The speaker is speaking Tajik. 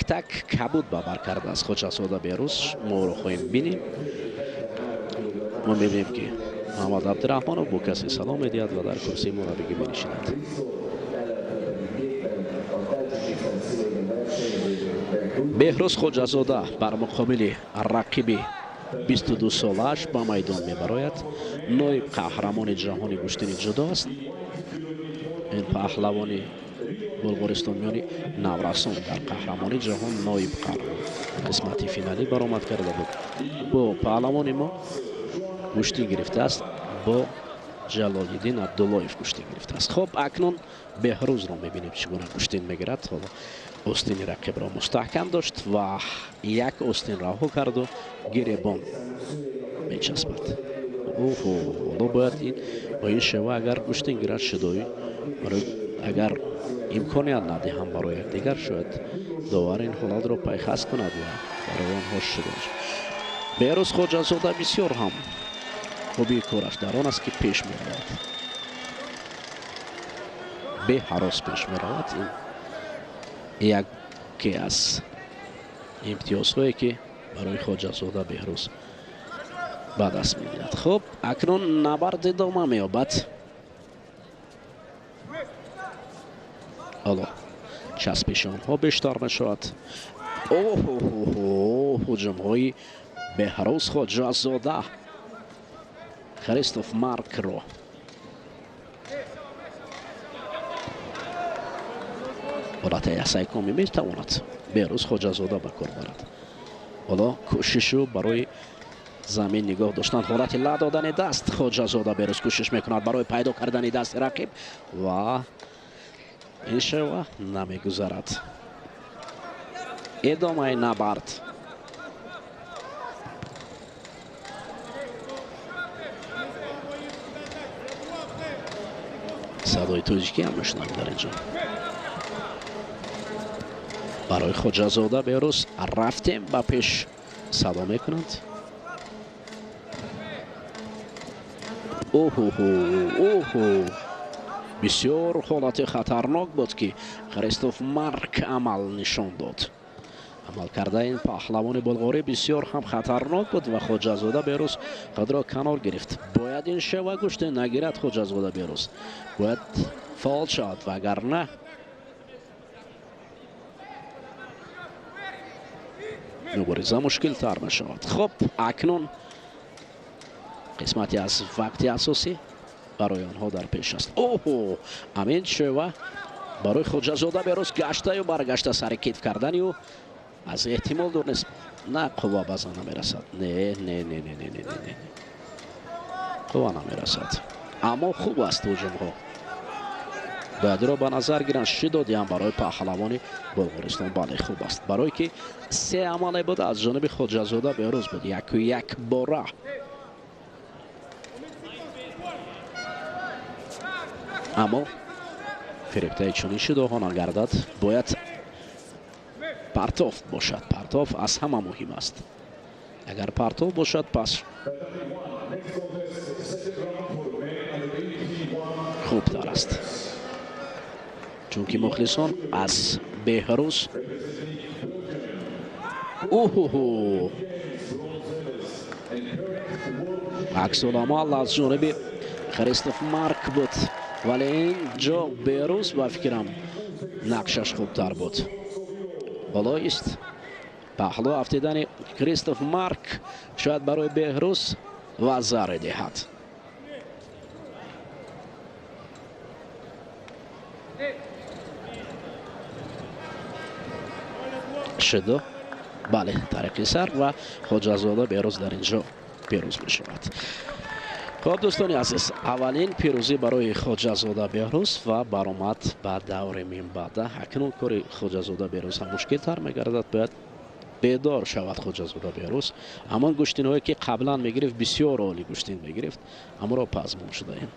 Яктак кабуд ба бар кардааст Хоҷазода Беҳрӯз. Мо ӯро хоҳем бинем. Мо мебинем, ки Муҳаммад Абдураҳмонов бо касе салом медиҳад ва дар курсии мураббигӣ менишинад. Беҳрӯз Хоҷазода бар муқобили рақиби 22 солааш ба майдон мебарояд. Ноиб қаҳрамони ҷаҳони гӯштини ҷудо аст. Ин паҳлавони Булғористон миёни наврасон дар қаҳрамони ҷаҳон ноиб қаҳрамон қисмати финалӣ баромад карда буд. Бо паҳлавони мо гӯштин гирифтааст, бо Ҷалолиддин Абдуллоев гӯштин гирифтааст. Хоб, акнун Беҳрӯзро мебинем, чӣ гуна гӯштин мегирад. Ҳоло остини рақибро мустаҳкам дошт ва як остин раҳо карду гиребон мечаспад. Оҳо, ҳоло бояд ин бо ин шева агар гӯштин гирад, шидоӣ барои агар имконият надиҳам барои якдигар, шояд довар ин ҳолатро пайхас кунад ва барои онҳо шидо. Беҳрӯз Хоҷазода бисёр ҳам хубии кораш дар он аст, ки пеш меравад, беҳарос пеш меравад. Ин яке аз имтиёзҳое, ки барои Хоҷазода Беҳрӯз ба даст мегирад. Хуб, акнун набард идома меёбад. Ҳоло часпиши онҳо бештар мешавад. Оҳоҳо, ҳуҷумҳои Беҳрӯз Хоҷазода Христоф Маркро ҳолати ясайкоми метавонад Беҳрӯз Хоҷазода ба кор барад. Ҳоло кӯшишу барои замин нигоҳ доштан, ҳолати ла додани даст. Хоҷазода Беҳрӯз кӯшиш мекунад барои пайдо кардани дасти рақиб ва ин шева намегузарад. Идомаи набард. Садои тоҷикӣ ҳам мешунавем дар инҷо. Барои Хоҷазода Беҳрӯз рафтем ба пеш садо мекунанд. Оҳоҳо, оҳо, бисёр ҳолати хатарнок буд, ки Христоф Марк амал нишон дод. Амал карда ин паҳлавони булғорӣ бисёр ҳам хатарнок буд ва Хоҷазода Беҳрӯз худро канор гирифт. Бояд ин шева гӯште нагирад Хоҷазода Беҳрӯз, бояд фаъол шавад, вагарна мубориза мушкилтар мешавад. Хуб, акнун қисмати аз вақти асосӣ барои онҳо дар пеш аст. Оҳо, амин шева барои Хоҷазода Беҳрӯз гаштаю баргашта сари китф кардани ӯ аз эҳтимол дур нест. На, қувва баъзан намерасад. Не, не, не, не, не, не, не, қувва намерасад. Аммо хуб аст ҳуҷумҳо. Бояд иро ба назар гиранд. Шидоди ҳам барои паҳлавони Булғористон бале хуб аст, барое ки се амале буд аз ҷониби Хоҷазода Беҳрӯз буд, яку як бора. Аммо фиребтаи чунин шидоҳо нагардад, бояд партоф бошад. Партоф аз ҳама муҳим аст. Агар партоф бошад, пас хубтар аст, чунки мухлисон аз Беҳрӯз оҳоҳо аксуламал аз ҷониби Христоф Марк буд, вале ин ҷо Беҳрӯз ба фикрам нақшаш хубтар буд. Ҳоло ист паҳлӯ афтидани Кристоф Марк шояд барои Беҳрӯз вазаре диҳад. Шидо, бале, тариқи сар ва Хоҷазода Беҳрӯз дар ин ҷо пирӯз мешавад. Хоб, дӯстони азиз, аввалин пирӯзӣ барои Хоҷазода Беҳрӯз ва баромад ба даври минбаъда. Акнун кори Хоҷазода Беҳрӯз ҳам мушкилтар мегардад. Бояд бедор шавад Хоҷазода Беҳрӯз. Ҳамон гӯштинҳое, ки қаблан мегирифт, бисёр олӣ гӯштин мегирифт, амро пазмон шудаем.